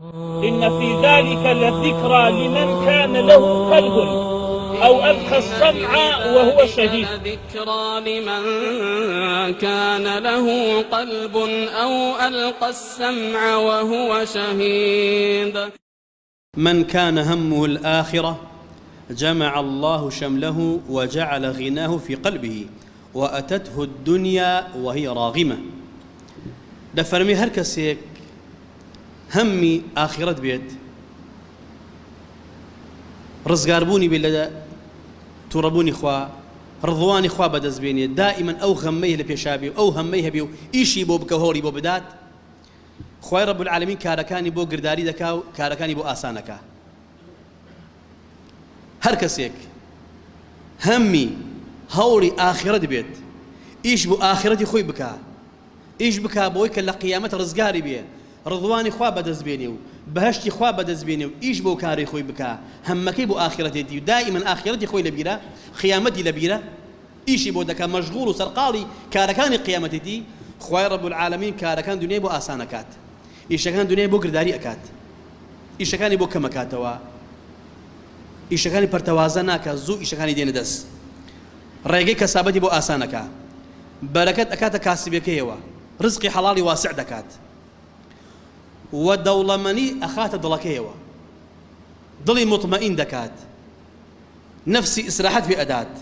ان فی ذلک لذکری لمن کان له قلب او القی السمع وهو شهید. ذکری لمن کان له قلب او القی السمع وهو شهید. من کان همه الآخرە جمع اللە شمله وجعل غناه فی قلبه واتته الدنیا وهی راغمە دەفەرمێ هەر کەسێک هەمی ئاخیرەت بێت ڕزگاربوونی بێت لە توڕەبوونی خوا ڕضوانی خوا بەدەست بێنێت دائیمەن ئەو غەمەی لە پێشا بێ و ئەو هەمەی هەبێ و ئیشی بۆ بکە هەوڵی بۆ بدات خوای رب العالمین کارەکانی بۆ گرداری دەکا و کارەکانی بۆ ئاسان ئەکا هەر کەسێک هەمی هەوڵی ئاخرەت بێت ئیش بۆ ئاخرەتی خۆی بکا ئیش بکا بۆی کە لە قیامەت ڕزگاری بێ ڕضوانی خوا بەدەست بێنێ و بەهەشتی خوا بەدەست بێنێ و ئیش بۆ کاری خۆی بکا هەمەکەی بۆ ئاخرەتێتی و دائیمەن ئاخرەتی خۆی لەبیرە قیامەتی لەبیرە ئیشی بۆ دەکا مەشغوڵ و سەرقاڵی کارەکانی قیامەتێتی، خوای رب العالمین کارەکان دونیای بۆ ئاسان ئەکات، ئیشەکان دونیای بۆ گرداری ئەکات، ئیشەکانی بۆ کەم ئەکاتەوە، ئیشەکانی پەرتەوازە ناکا، زوو ئیشەکانی دێنە دەست، ڕێگەی کەسابەتی بۆ ئاسان ئەکا، بەرەکەت ئەکاتە کاسبیەکەیەوە، ڕزقی حەڵاڵی واسع دەکات و دەوڵەمەنی ئەخاتە دڵەکەیەوە، دڵی موتمەئین دەکات. نەفسی ئیسراحەت پێ ئەدات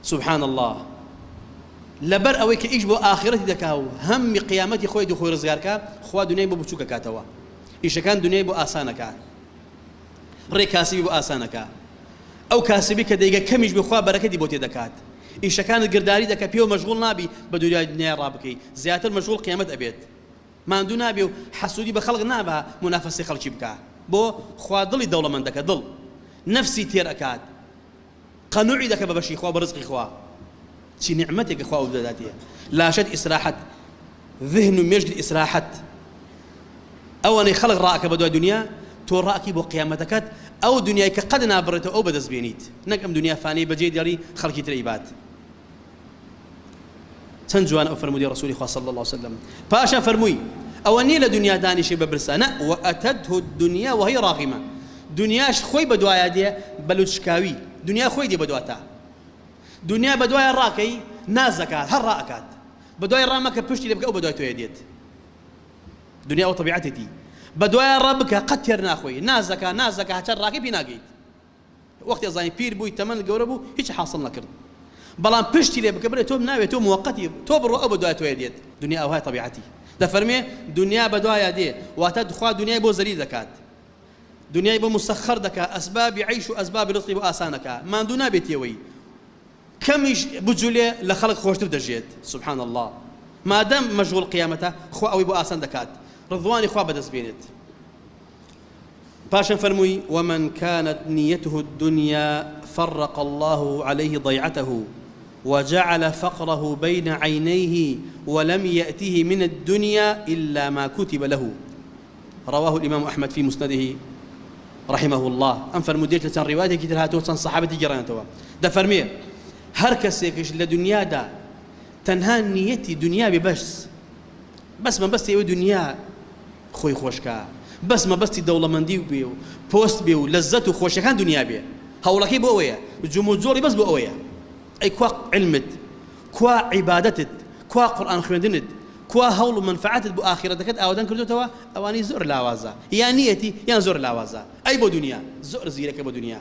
سبحان اللە لەبەر ئەوەی کە ئیش بۆ ئاخرەتی دەکا و هەمی قیامەتی خۆی دوو خۆی ڕزگار کا خوا دنیای بۆ بچووک ئەکاتەوە ئیشەکان دنیای بۆ ئاسان ئەکا ڕێ کاسبی بۆ ئاسان ئەکا ئەو کاسبی کە دەیگە کەمیش بێ خوا بەرەکەتی بۆ تێ دەکات ئیشەکانت گرداری دەکە پێوە مەشغوڵ نابی بە دنیای دنیای ڕابکەی زیاتر مەشغوڵ قیامەت ئەبێت ماندوو نابێ و حەسوودی بە خەڵک نابا مونافەسەی خەڵکی بکا بۆ خوا دڵی دەوڵەمەند دەکا دڵ نەفسی تێر ئەکات قەنوعی دەکا بە بەشی خوا بە ڕزقی خوا چی نیعمەتێکە خوا ئەو دەداتێ لاشەت ئیسراحەت ذهن و مێشکت ئیسراحەت ئەوانەی خەڵک ڕاکە بە دوای دنیا تۆ ڕاکی بۆ قیامەتەکەت ئەو دنیای کە قەد نابڕێتەوە ئەو بەدەست بێنیت نەک ئەم دنیا فانی بەجێ دێڵی خەڵکی تر ئەیبات چەند جوانە ئەو فەرموودەی ڕەسوولی خوا صلی اللە علیە وسلم پاشان فەرمووی ئەوە نییە لە دنیا دانیشێ بە برسا نە وأتته الدنیا وهی راغمە دنیاش خۆی بە دوایا دێ بە لوتشکاوی دنیا خۆی دێ بە دواتا دنیا بە دوایە ڕاکەی نازەکات هەر ڕائەکات بە دوای ڕامەکە پشتی لێ بکە ئەو بە دوای تۆیە دێت دنیا ئەو تەبیعەتێتی بە دوایە ڕا بکە قەت تێر ناخۆی نازەکە نازەکە هەچەر ڕاکەی پێ ناگەیت وەختی ئەزانی پیر بووی تەمەنت گەورە بوو هیچ حاسڵ نەکرد بەڵام پشتی لێ بکە بڵێ تۆم ناوێ تۆ موەقەتی تۆ بڕۆ ئەو بەدوای تۆیە دێت دنیا ئەوهای تەبیعەتی دەفەرمێ دنیا بەدوایا دێ واتە خوا دنیای بۆ زەلیل دەکات دنیای بۆ مسەخەر دەکا ئەسبابی عیش و ئەسبابی ڕزقی بۆ ئاسان ئەکا ماندوو نابێت تێوەی کەمیش بجولێ لە خەڵک خۆشتر دەژێت سبحان اللە مادەم مەشغوڵ قیامەتە خوا ئەوەی بۆ ئاسان دەکات ڕضوانی خوا بەدەست بێنێت پاشان فەرمووی، ومن کانت نیته الدنیا فرق اللە علیه ضیعته وجعل فقره بین عینیه ولم یأته من الدنیا الا ما کتب له رواه الامام احمد فی مسنده رحمه اللە ئەم فەرموودەیەش لە چەند ڕیوایەتێکی تر هاتووە چەند سەحابەتی گێڕایانەتەوە دەفەرموێ هەر کەسێکیش لە دنیادا تەنها نیەتی دنیا بێ بەس بەس مەبەستی ئەوەی دنیا خۆی خۆش کا بەس مەبەستی دەوڵەمەندی بێ و پۆست بێ و لەزەت و خۆشیەکان دنیا بێ هەوڵەکەی بۆ ئەوەیە جموجۆڵی بەس بۆ ئەوەیە ئەی کوا علمت کوا عیبادەتت کوا قورئان خوێندنت کوا هەوڵ و مەنفەعەتت بۆ ئاخیرەتەکەت ئاوەدان کردۆتەوە ئەوانەی زۆر لاوازە یان نیەتی یان زۆر لاوازە ئەی بۆ دنیا زۆر زیرەکە بۆ دنیا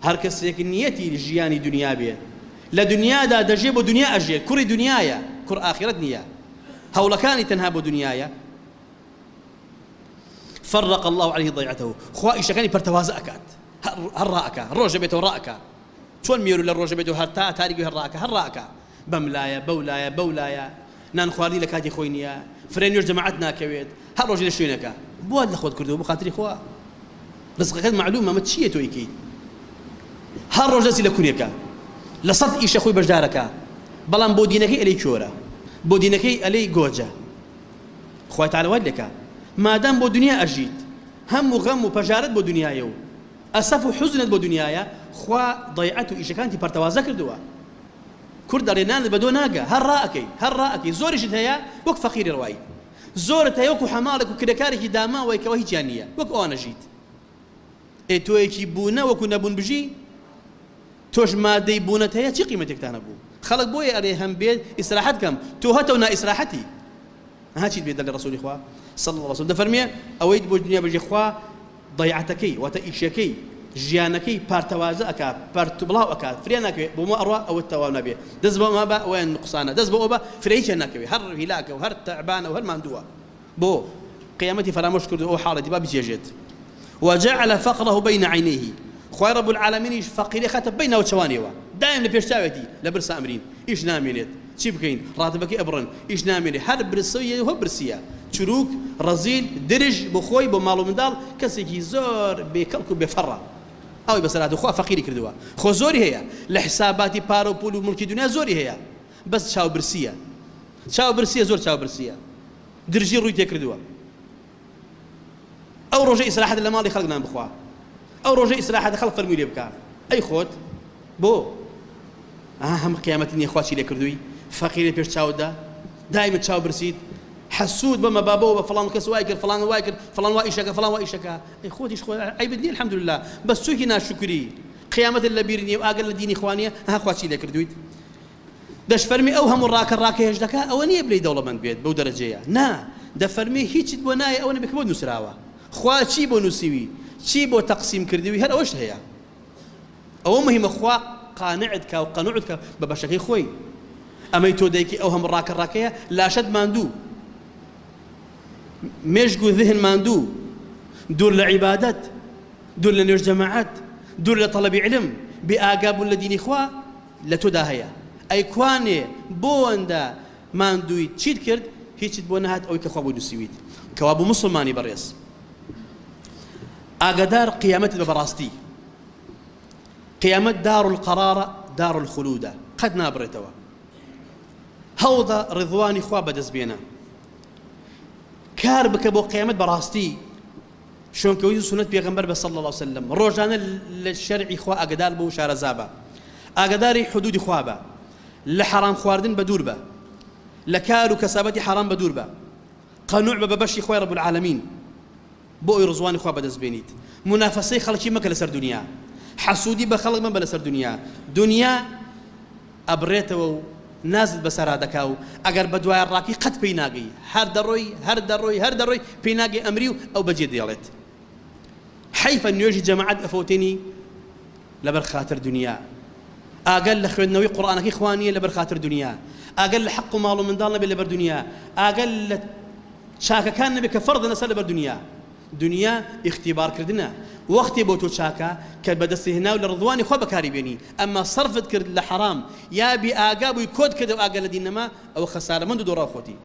هەر کەسێک نیەتی ژیانی دنیا بێ لە دنیادا دەژێ بۆ دنیا ئەژێ کوڕی دنیایە کوڕ ئاخیرەت نییە هەوڵەکانی تەنها بۆ دنیایە فرق الله عليه ضيعته خوا ئیشەکانی پەرتەوازە ئەکات هەر ڕائەکا ڕۆژە بێتەوە ڕائەکا چۆن مێرو لە ڕۆژە بێتەوە هەر تا تاریک هەر ڕائەکا هەر ڕائەکا بەم لایە بەو لایە بەو لایە نان خواردنی لە کاتی خۆی نییە فرێ نوێژ جەماعەت ناکەوێت هەر ڕۆژی لە شوێنەکە بۆ لە خۆت کردووە بۆ خاتری خوا ڕزقەکەت مەعلومە ئەمە چییە تۆ ئەیکەیت هەر ڕۆژ دەستی لە کونێکە لە سەد ئیشە خۆی بەشدارەکە بەڵام بۆ دینەکەی ئەلەی کۆرە بۆ دینەکەی ئەلەی گۆجە خوای تعالی وای لێکا مادام بۆ دنیا ئەژیت هەم و غەم و پەژارەت بۆ دنیایە و ئەسەف و حوزنت بۆ دنیایە خوا ضەیعەت و ئیشەکانتی پەرتەوازە کردووە کورد دەڵێ نانت بە دۆ ناگا هەر ڕائەکەی هەر ڕائەکەی زۆریشت هەیە وەک فەقیری ڕوایی. زۆرت هەیە وەکو حەماڵێک و کرێکارێکی داماوەی کەوا هیچیان نییە وەک ئەوانە ژیت. ئێ تۆیەکی بوونە وەکو نەبوون بژی؟ تۆش مادەی بوونت هەیە چی قیمەتێکتان هەبوو؟ خەڵک بۆیە ئەرێ هەم بێت ئیسراحەت کەم تۆ هەتە و نائیسراحەتی. ها چیت بێت دەڵێ ڕەسولی خوا صلی اللە علیه وسلم دەفەرمێ ئەوەیت بۆ دنیا بژی خوا ضەیعەتەکەی واتە ئیشەکەی ژیانەکەی پارتەوازە ئەکا پەرت و بڵاو ئەکات فریا ناکەوێ بۆ مە ئەڕوا ئەوە تەواو نابێ دەست بۆ مە بە ئەوەیان نوقسانە دەست بۆ ئەوە بە فریا هیچیان ناکەوێ هەر هیلاکە و هەر تەعبانە و هەر ماندووە بۆ قیامەتی فەرامۆش کردو ئەو حاڵەتی با بچێژێت وجعل فقره بین عینیه خوای رب العالمینیش فەقیری خاتە بین ناوچەوانیەوە دایم لە پێش چاوێتی لە برسا ئەمرین ئیش نامێنێت چی بکەین ڕاتبەکەی ئەبڕن ئیش نامێنێ هەر برسیە و برسیە چروک ڕەزیل درژ بۆ خۆی بۆ ماڵ و منداڵ کەسێکی زۆر بێ کەڵک و بێ فەڕە ئەوی بەسەر هاتوو خوا فەقیری کردووە خۆ زۆری هەیە لە حساباتی پارە و پول و مڵکی دنیا زۆری هەیە بەس چاو برسیە چاو برسیە زۆر چاو برسیە درژی ڕووی تێکردووە ئەو ڕۆژە ئیسراحەت لە ماڵی خەڵک نان بخوا ئەو ڕۆژە ئیسراحەت خەڵک فەرمووی لێ بکا ئەی خۆت بۆ ئەها هەم قیامەتی نیە خوا چی لێ کردووی فەقیرە پێش چاوتدا دایمە چاو برسیت حەسوود بەمە بابەوە بە فڵان کەس وای کرد فڵان وای کرد فڵان وا ئیشەکە فڵان وا ئیشەکە ئەی خۆتیش خۆ عەیبت نیە الحمدلله بەس چووکی ناشوکری قیامەتت لەبیر نیە و ئاگەر لە دینی خوا نیە ئەها خوا چی لێ کردوویت دەشفەرمێ ئەو هەموو ڕاکە ڕاکەیەش دەکا ئەوە نیە بلێی دەوڵەمەند بێت بەو دەرەجەیە نا دەفەرمێ هیچت بۆ نایە ئەوە نەبێ کە بۆت نوسراوە خوا چی بۆ نوسیوی چی بۆ تەقسیم کردوی هەر ئەوەشت هەیە ئەوە مهمە خوا قانعت کا و قەنوعت کا بە بەشەکەی خۆی ئەمەی تۆ دەیکی ئەو هەموو ڕاکە ڕاکەیە لاشەت ماندوو مێشک و ذهن ماندوو دوور لە عیبادەت دوور لە نوێژ جەماعەت دوور لە تەڵەبی علم بێ ئاگا بوون لە دینی خوا لە تۆدا هەیە ئەی کوانێ بۆ وەندە ماندوویت چیت کرد هیچت بۆ نەهات ئەوەی کە خوا بۆی نووسیویت کەوابوو موسڵمانی بەڕێز ئاگادار قیامەتت بە بەڕاستی قیامەت دار القەرارە دار الخلودە قەت نابڕێتەوە هەوڵدە ڕضوانی خوا بەدەست بێنە کار بکە بۆ قیامەت بەڕاستی شوێنکەوتنی سوننەت پێغەمبەر بە صلی اللە وسلم ڕۆژانە لە شەرعی خوا ئاگەدار بە و شارەزا بە ئاگەداری حدودی خوا بە لە حەرام خواردن بە دوور بە لە کار و کەسابەتی حەرام بە دوور بە قەنوع بە بە بەشی خوای رب العالمین بۆ ئەوی ڕزوانی خوا بەدەست بێنیت مونافەسەی خەڵکی مەکە لەسەر دنیا حەسوودی بە خەڵک مەبە لەسەر دنیا دنیا ئەبڕێتەوە و نازت بەسەرا دەکا و ئەگەر بەدوایا ڕاکەی قەت پێی ناگەی هەر دەڕۆی هەر دەڕۆی هەر دەڕۆی پێی ناگەی ئەمری و ئەو بەجێ دێڵێت حەیفە نوێژی جەماعەت ئەفەوتێنی لەبەر خاتر دنیا ئاگەر لە خوێندنەوەی قورئانەکەی خوا نییە لەبەر خاتر دنیا ئاگەر لە حەق و ماڵ و منداڵ نەبێت لەبەر دنیا ئاگەر لە چاکەکان نەبێت کە فەرزە لەسەر لەبەر دنیا دونیا ئیختیبار کردنە وەختێ بۆ تۆ چاکە کە بەدەستی هێناو لە ڕضوانی خوا بەکاری بێنی ئەمما سەرفت کرد لە حەرام یا بێ ئاگا بووی کۆت کردەوە ئاگا لە دین نەما ئەوە خەسارەمەند و دۆڕاو خۆتی.